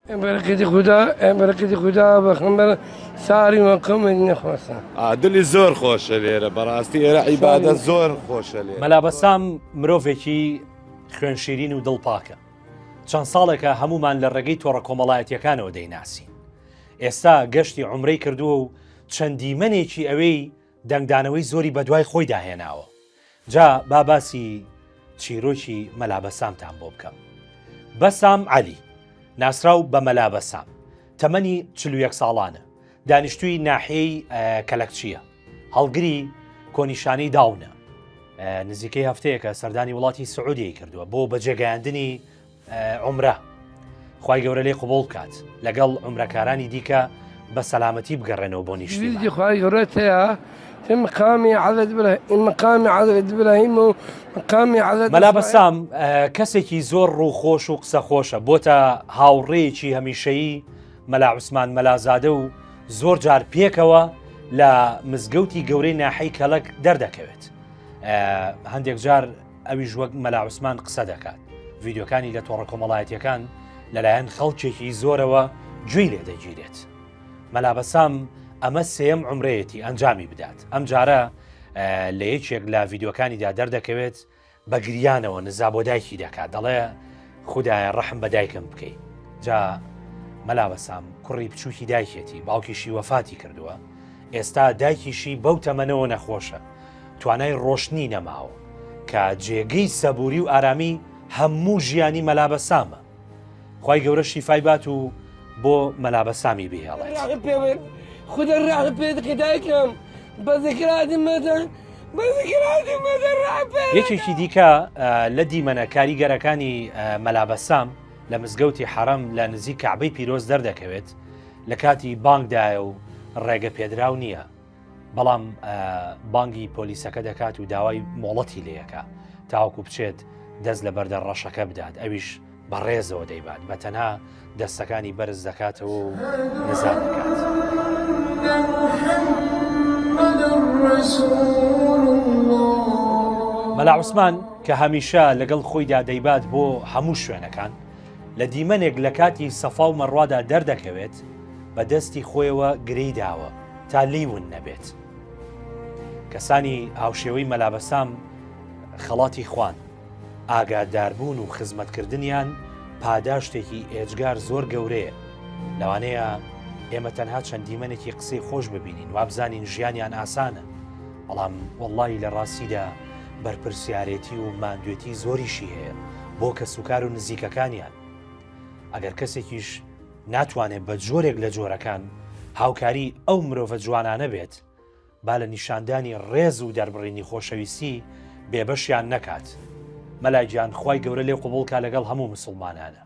بەرەکەتی خودا بەرەکەتی خودا بەخمبەر ساری وەقم نەخۆشە. دلی زۆر خۆشە لێرە بەڕاستی ئێرە عیبادە زۆر خۆشە لێرە. مەلا بەسام مرۆڤێکی خوێن شیرین و دڵپاکە. چەند ساڵێکە هەمومان لە ڕێگەی تۆڕە کۆمەڵایەتیەکانەوە دەیناسین. ئێستا گەشتی عومرەی کردووە و چەند دیمەنێکی ئەوێی دەنگدانەوەی زۆری بەدوای خۆیدا هێناوە. جا با باسی چیرۆکی مەلا بەسامتان بۆ بکەم. بەسام عەلی، ناسراو بە مەلا بەسام، تەمەنی 41 ساڵانە، دانیشتووی ناحیەی کەلەکچییە، هەڵگری کۆنیشانەی داونە. نزیکەی هەفتەیەکە سەردانی وڵاتی سعودیەی کردووە بۆ بەجێگەیاندنی عومرە خوای گەورە لێی قبوڵ بکات لەگەڵ عومرەکارانی دیکە بە سەلامەتی بگەڕێنەوە بۆ نیشتیمان. خوای گەورە تیا مقامی حەزرەت ئیبراهیم مقامی حەزرەت ئیبراهیم و مقامی حەزرەت مەلا بەسام کەسێکی زۆر ڕووخۆش و قسە خۆشە بۆتە هاوڕێیەکی هەمیشەیی مەلا عوسمان مەلازادە و زۆر جار پێکەوە لە مزگەوتی گەورەی ناحەی کەلەک دەردەکەوێت هەندێک جار ئەویش وەک مەلا عوسمان قسە دەکات. ڤیدیۆکانی لە تۆڕە کۆمەڵایەتیەکان لەلایەن خەڵکێکی زۆرەوە گوێی لێ دەگیرێت. مەلا بەسام ئەمە سێیەم عومرەیەتی ئەنجامی بدات. ئەم جارە لە یەکێک لە ڤیدیۆکانیدا دەردەکەوێت بە گریانەوە نزا بۆ دایکی دەکات دەڵێ خودایە ڕەحم بە دایکم بکەی. جا مەلا بەسام کوڕی بچووکی دایکێتی باوکیشی وەفاتی کردووە ئێستا دایکیشی بەو تەمەنەوە نەخۆشە توانای ڕۆشتنی نەماوە کە جێگەی سەبوری و ئارامی هەموو ژیانی مەلا بەسامە خوای گەورە شیفای بات و بۆ مەلا بەسامی بهێڵێت. یەکێکی دیکە لە دیمەنە کاریگەرەکانی مەلا بەسام لە مزگەوتی حەرەم لە نزیک کەعبەی پیرۆز دەردەکەوێت لە کاتی بانگدایە و ڕێگە پێدراو نییە بەڵام بانگی پۆلیسەکە دەکات و داوای مۆڵەتی لەکە تاوەکو بچێت دەست لە بەردە ڕەشەکە بدات ئەویش بەڕێزەوە دەیبات بە تەنها دەستەکانی بەرز دەکاتەوە و نزا دەکات. مەلا عوسمان کە هەمیشە لەگەڵ خۆیدا دەیبات بۆ هەموو شوێنەکان لە دیمەنێک لە کاتی سەفا و مەڕوادا دەردەکەوێت، بە دەستی خۆیەوە گرێی داوە تا لێی ون نەبێت. کەسانی هاوشێوەی مەلا بەسام خەڵاتی خوان، ئاگاداربوون و خزمەتکردنیان پاداشتێکی ئێجگار زۆر گەورەیە. لەوانەیە ئێمە تەنها چەند دیمەنێکی قسەی خۆش ببینین وابزانین ژیانیان ئاسانە، بەڵام وەڵڵاهی لە ڕاستیدا بەرپرسیارێتی و ماندوێتی زۆریشی هەیە بۆ کەسوکار و نزیکەکانیان. ئەگەر کەسێکیش ناتوانێت بە جۆرێک لە جۆرەکان هاوکاری ئەو مرۆڤە جوانانە بێت، با لە نیشاندانی ڕێز و دەربڕینی خۆشەویستی بێبەشیان نەکات. مەلا گیان خوای گەورە لێ قبوڵ کا لەگەڵ هەموو مسوڵمانانە.